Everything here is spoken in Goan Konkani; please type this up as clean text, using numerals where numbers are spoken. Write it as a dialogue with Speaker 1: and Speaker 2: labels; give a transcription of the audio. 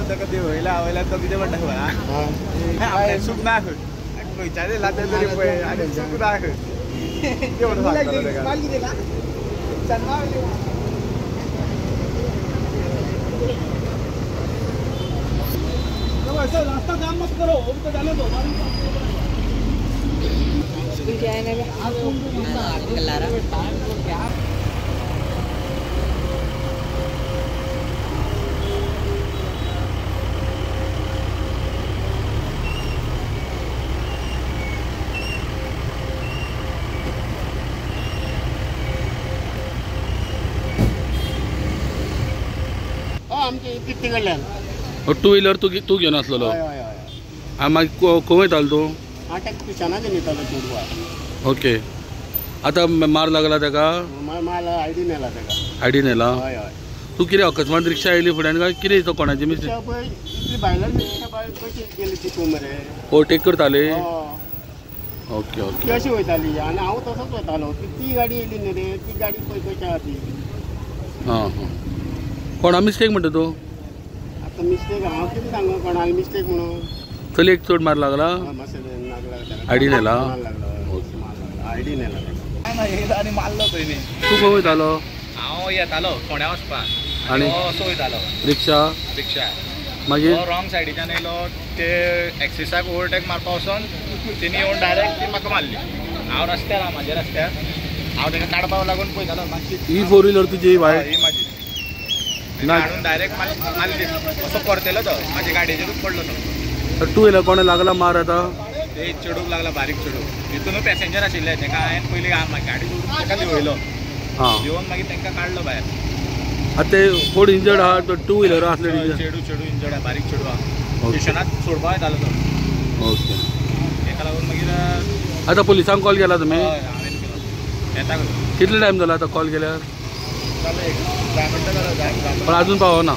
Speaker 1: ताका देंवयला वयल्यान तो कितें म्हणटा खबर आहा, चूक ना खंयच्यान येयला तें तरी पळय आनी चूक ना खंय कितें म्हणून सांगतलो ताका.
Speaker 2: रास्ता जाम मत करो, वो तो जाने दो.
Speaker 3: कितले कडल्यान
Speaker 4: टू व्हिलर तूं तूं घेवन आसलेलो?
Speaker 3: हय हय हय.
Speaker 4: आनी मागीर खंय वयतालो तूं?
Speaker 3: हांव ताका ट्युशनाक घेवन वयतालो चेडवा.
Speaker 4: ओके. आतां मार लागला ताका?
Speaker 3: मार आयडी नेला ताका.
Speaker 4: आयडी नेला?
Speaker 3: हय हय.
Speaker 4: तूं कितें अकस्मात रिक्षा आयली फुड्यान काय कितें तो कोणाची मिस्टेक?
Speaker 3: पळय इतली भायल्यान रिक्षा कशी गेली तितून मरे?
Speaker 4: ओवरटेक करताली? Okay okay.
Speaker 3: ती अशी वयताली आनी हांव तसोच वयतालो. ती गाडी येयली न्ही रे, ती गाडी पळय कशी आहा ती.
Speaker 4: आं हां. कोणा मिस्टेक म्हणटा तूं?
Speaker 3: आतां मिस्टेक हांव कितें सांगू कोणाली मिस्टेक म्हणून?
Speaker 4: चलयेक चड मार लागला? आयडी नेला?
Speaker 3: आयडी नेला.
Speaker 1: आनी मारलो थंय.
Speaker 4: तूं खंय वयतालो?
Speaker 1: हांव येतालो फोंड्या वचपाक
Speaker 4: आनी
Speaker 1: असो वयतालो.
Speaker 4: रिक्षा?
Speaker 1: रिक्षा.
Speaker 4: मागीर
Speaker 1: रॉंग सायडीच्यान येयलो, ते एक्सिसाक ओवरटेक मारपा वचोन तेणी येवन डायरेक्ट ती म्हाका मारली. हांव रस्त्यार आहा, म्हाज्या रस्त्यार हांव ताका काडपाक लागून पळयतालो मातशी.
Speaker 4: ही फोर व्हिलर तुजी वायट?
Speaker 1: ही म्हाजी. हाडून डायरेक्ट मारली. असो परतेलो तो म्हाज्या गाडयेचेरूच पडलो तो.
Speaker 4: टू व्हिलर कोणें लागला मार आतां?
Speaker 1: ते चेडूक लागला, बारीक चेडूक. तितूनूय पॅसेंजर आशिल्ले. ताका हांवें पयलीं गाडी सोडून ताका देंवयलो, देंवोन मागीर तांकां काडलो भायर.
Speaker 4: आतां ते कोण इंजर्ड आहा? टू व्हिलर आसले?
Speaker 1: चेडू चेडू इंजर्ड आहा, बारीक चेडू आहा. स्टेशनात सोडपा येतालो तो.
Speaker 4: ओके.
Speaker 1: ताका लागून मागीर
Speaker 4: आतां पुलिसांक कॉल केला तुमी?
Speaker 1: हय हांवें केलो. येता
Speaker 4: कितलो टायम जाला आतां कॉल केल्यार?
Speaker 1: जालो एक 10 मिनटां जालो.
Speaker 4: पण अजून पावना?